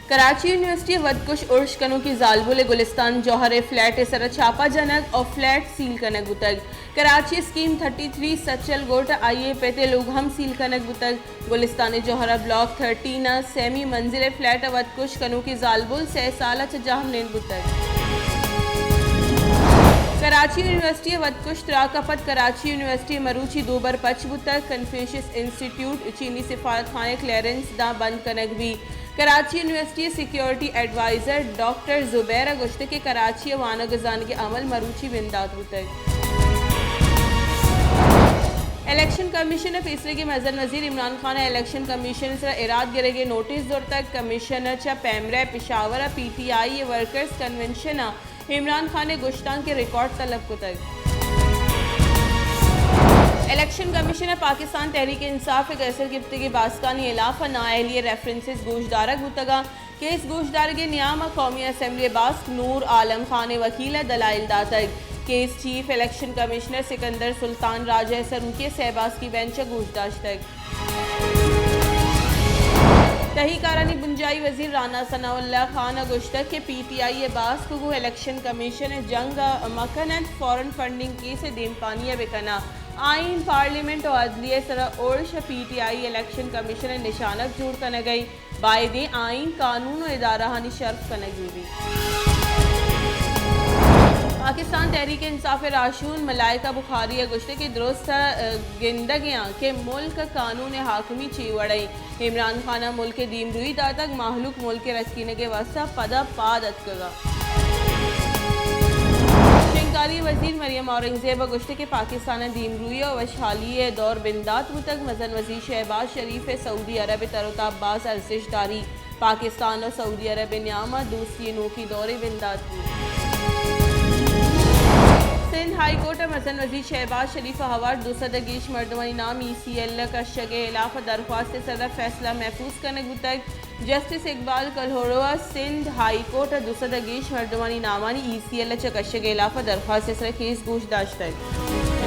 کراچی یونیورسٹی ءِ ودکش ارش کنوکیں زالبول ءِ گلستان جوہر ءِ فلیٹ ءِ سرا چھاپہ جنگ ءُ فلیٹ سیل کنگ بوتگ۔ کراچی ءِ اسکیم تھرٹی تھری سچل گوٹ ءَ آئی ءِ پت ءِ لوگ ہم سیل کنگ بوتگ۔ گلستان جوہر ءِ بلاک تھرٹین ءِ سیمی منزل ءِ فلیٹ ءَ ودکش کنوکیں زالبول سئے سال ءَ چہ جاہ منند بوتگ۔ کراچی یونیورسٹی ءِ ودکش تراک ءَ پد کراچی یونیورسٹی مروچی دو بر پچ بوتگ۔ کنفیوشس انسٹیٹیوٹ چینی سفارتخانہ ءِ کلیئرنس داں بند کنگ بیت۔ کراچی یونیورسٹی ءِ سیکیورٹی ایڈوائزر ڈاکٹر زبیر ءَ گوشتگ کہ کراچی ءِ وانگ ءُ زانگ ءِ عمل مروچی بندات بوتگ۔ الیکشن کمیشن ءِ پیسریگیں مزن وزیر عمران خان ءَ الیکشن کمیشن ءِ سرا ایراد گرگ ءِ نوٹس زرتگ۔ کمیشن ءَ چہ پیمرا ءَ پشاور ءَ پی ٹی آئی ءِ ورکرز کنونشن ءَ عمران خان ءِ گشتانک ءِ ریکارڈ طلب کتگ۔ الیکشن کمیشن ءَ پاکستان تحریک انصاف ءِ گیسر گپتگیں باسکانی ہلاف ءَ نااہلی ءِ ریفرنسز گوشدارگ بوتگ انت۔ کیس گوشدارگ ءِ نیام ءَ قومی اسمبلی ءِ باسک نور عالم خان ءِ وکیل ءَ دلائل داتگ۔ Case chief election commissioner Sikandar Sultan Raja ءِ سروکی ءَ سئے باسکی بینچ ءَ گوشداشتگ۔ تہی کارانی بنجاہی وزیر رانا ثناء اللہ خان ءَ گوشتگ کہ پی ٹی آئی ءِ باسک گوں الیکشن کمیشن ءِ جنگ ءَ مہ کن انت، فوراً فنڈنگ کیس ءِ دیمپانی ءَ بہ کن انت۔ آئین، پارلیمنٹ ءُ عدلیہ ءِ سرا ارش ءَ پی ٹی آئی الیکشن کمیشن ءِ نشانگ جوڑ کنگ ءَ انت۔ بائدیں آئین، قانون ءُ ادارہانی شرپ کنگ بہ بیت۔ پاکستان تحریک انصاف ءِ راہشون ملائکہ بخاری ءَ گوشتگ کہ درست ءَ گندگ ءَ آں کہ ملک ءِ قانون ءِ حاکمی چے وڑ ءَ انت۔ عمران خان ءَ ملک ءِ دیمروئی داتگ، مہلوک ملک ءِ رکینگ ءِ واستہ پدا پاد اتکگ ءَ۔ شنگکاری وزیر مریم اورنگزیب ءَ گوشتگ کہ پاکستان ءِ دیمروئی ءُ وشحالی ءِ دور بندات بوتگ۔ مزن وزیر شہباز شریف ءِ سعودی عرب ءِ تر ءُ تاب باز ارزشت داری۔ پاکستان ءُ سعودی عرب ءِ نیام ءَ دوستی ءِ نوکیں دورے بندات بوت۔ سندھ ہائی کورٹ ءَ مزن وزیر شہباز شریف ءِ ہوار دو سد ءَ گیش مردمانی نام ای سی ایل ءَ کشگ ءِ ہلاف ءَ درخواست ءِ سرا فیصلہ محفوظ کنگ بوتگ۔ جسٹس اقبال کلہوڑو ءَ سندھ ہائی کورٹ ءَ دو سد ءَ گیش مردمانی نامانی ای سی ایل ءَ چہ کشگ ءِ ہلاف ءَ درخواست ءِ سرا کیس گوش داشتگ۔